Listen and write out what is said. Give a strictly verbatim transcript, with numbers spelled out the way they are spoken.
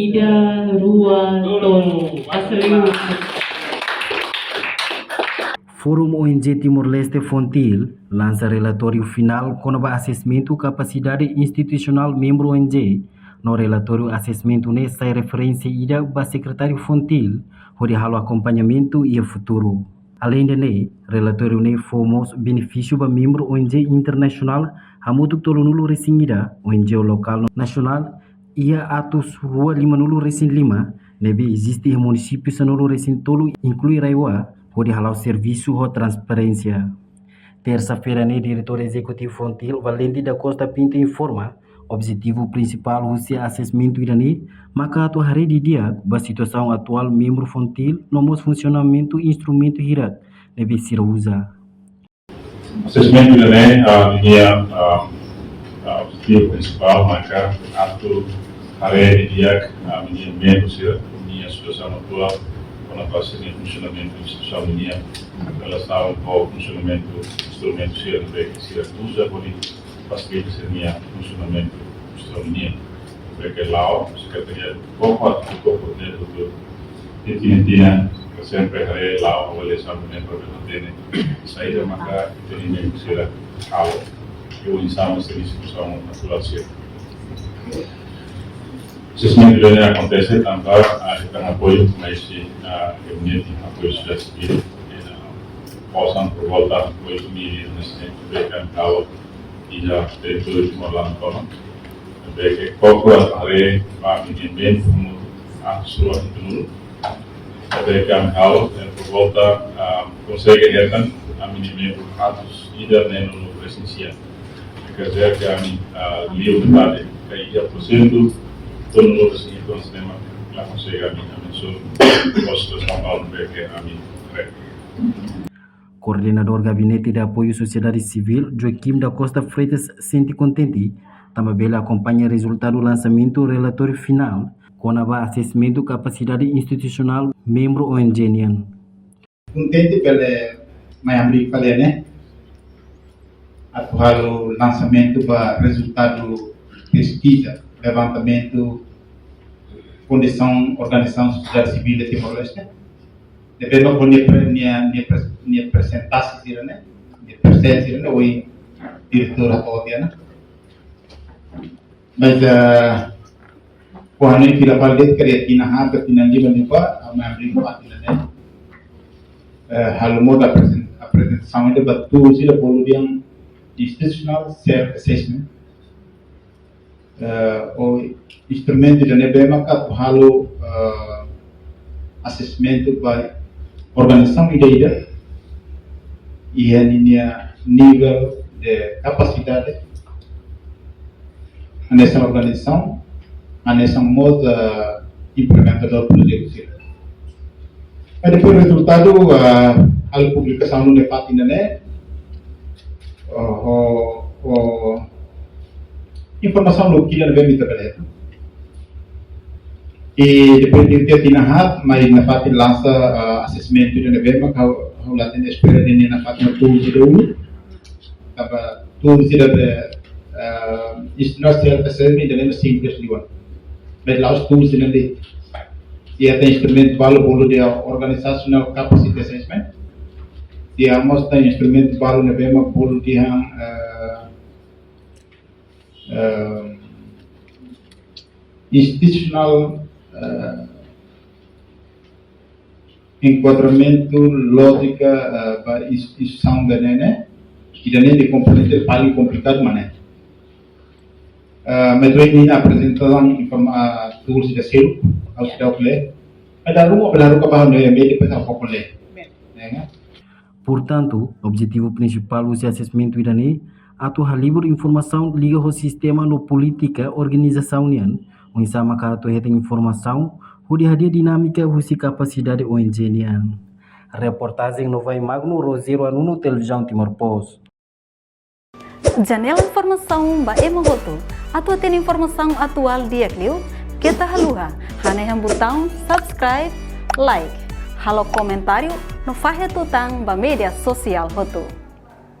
Ida, rua, tolu. Fórum O N G Timor-Leste, FONTIL, lansa relatóriu finál kona-ba asesmentu kapasidade institusionál membru O N G. No relatóriu asesmentu ne'e sai referénsia ida ba sekretáriu FONTIL hodi halo akompañamentu iha futuru. Aleinde ne'e, relatóriu ne'e fó mós benefísiu ba membru O N G internasionál hamutuk tolunulu-resin-ida, O N G lokál no nasionál iha atus rua limanulu-resin-lima, ne'ebé eziste iha munisípiu sanulu-resin-tolu, inklui RAEOA, hodi hala'o servisu ho transparénsia. Tersa-feira ne'e, Diretór Ezekutivu FONTIL, Valente da Costa Pinto, informa, objetivu prinsipál husi asesmentu ida-ne'e maka atu haree didi'ak ba situasaun atuál membru FONTIL no mós funsionamentu instrumentu hirak ne'ebé sira uza. Asesmentu ida-ne'e, ah, nia, ah, ah, objetivu prinsipál maka atu haree didi'ak, ah, nia membru sira, nia situasaun atuál, kona-ba sira-nia funsionamentu instituisaun nian, relasaun ho funsionamentu instrumentu sira ne'ebé sira uza hodi fasilita sira-nia funsionamentu instituisaun nian. Ne'ebé ke la'o, sekretaria, koko, koko, ne'e, tutu. Tinan-tinan, ke sempre haree la'o, avaliasaun ne'e, problema ne'e. Saida maka, tinan-tinan sira halo. Ke oinsá mak sira-nia situasaun atuál sira. Asesmentu ida-ne'e akontese tanba, ah, hetan apoiu, mais, ah, gabinete apoiu sosiál sivíl, eh, osan por volta oito mil e novecentos, ne'ebé ke halo iha territóriu Timor laran tomak. Ne'ebé ke koko atu haree ba ami-nia membru hamutuk atus rua hitunulu. Ne'ebé ke ami halo, eh, por volta, ah, konsege hetan ami-nia membru atus ida neenulu-resin-sia. Quer dizer ke ami, ah, liu metade, ke ida porsentu, tolunulu-resin hitunulu-resin-lima, la konsege ami, ami so, postu São Paulo, ne'ebé ke ami re. Koordenadór Gabinete de Apoiu Sosiedade Sivíl, Joaquim da Costa Freitas, sente kontente tanba bele akompaña rezultadu lansamentu relatóriu finál kona-ba asesmentu kapasidade institusionál membru O N G nian. Kontente bele mai hamriik fali ne'e atu halo lansamentu ba rezultadu peskiza, levantamentu kondisaun organizasaun sosiál sivíl iha Timor-Leste. Ne'ebé mak ho nia pre-, nia, nia pres-, nia persentase sira-ne'e, nia persente sira-ne'e, ohin diretór hato'o tiha ona. Mais, eh, kuandu fila fali de'it, karik tinan haat ka tinan lima liubá, ami hamriik fali tiha ona. Eh, halo mós apresen-, aprezentasaun ida ba tools ida bolu dehan institutional self-assessment. Eh, ou instrumentu ida ne'ebé maka atu halo, eh, asesmentu ba organizasaun ida-ida, iha ninia nivel de kapasidade, hanesan organizasaun, hanesan mós, eh, implementadór projetu sira. I depois rezultadu, ah, halo publikasaun iha fatin ida-ne'e, oh, oh, oh, informasaun lubuk ida ne'ebé mak ita bele hetan. I depois de tinan haat, mai nafatin lansa, ah, assessment ida ne'ebé mak ha'u, ha'u la hatene espera dehan nafatin tools ida uluk. Tanba tools ida be, ah, is not self assessment, ida ne'e simples liu ona. Be la'ós tools ida ne'e. Iha tan instrumentu balu bolu dehan organizational capacity assessment. Iha mós tan instrumentu balu ne'ebé mak bolu dehan, ah, ah, institutional, ah, enkuadramentu lójika, ah, ba ins-, instituisaun ida-ne'e, ida-ne'e komponente paling komplikadu mak ne'e. Ah, mas ohin nia aprezenta informa-, ah, tools ida seluk, ha'u seidauk lee. Mas dala ruma, dala ruma ba ne'e, média para koko lee. Ya, kan? Portantu, objetivu prinsipál husi assessment ida-ne'e atu halibur informasaun liga ho sistema no polítika organizasaun nian, oinsá maka atu hetan informasaun hodi hadi'a dinámika husi kapasidade O N G nian. Reportajen Novai Magno, Rogério Anuno, Televizaun Timor Post. Janela informasaun ba ema hotu. Atu hatene informasaun atuál di'ak liu, keta haluha hanehan butaun subscribe, like, halo komentáriu no fahe tutan ba média sosiál hotu.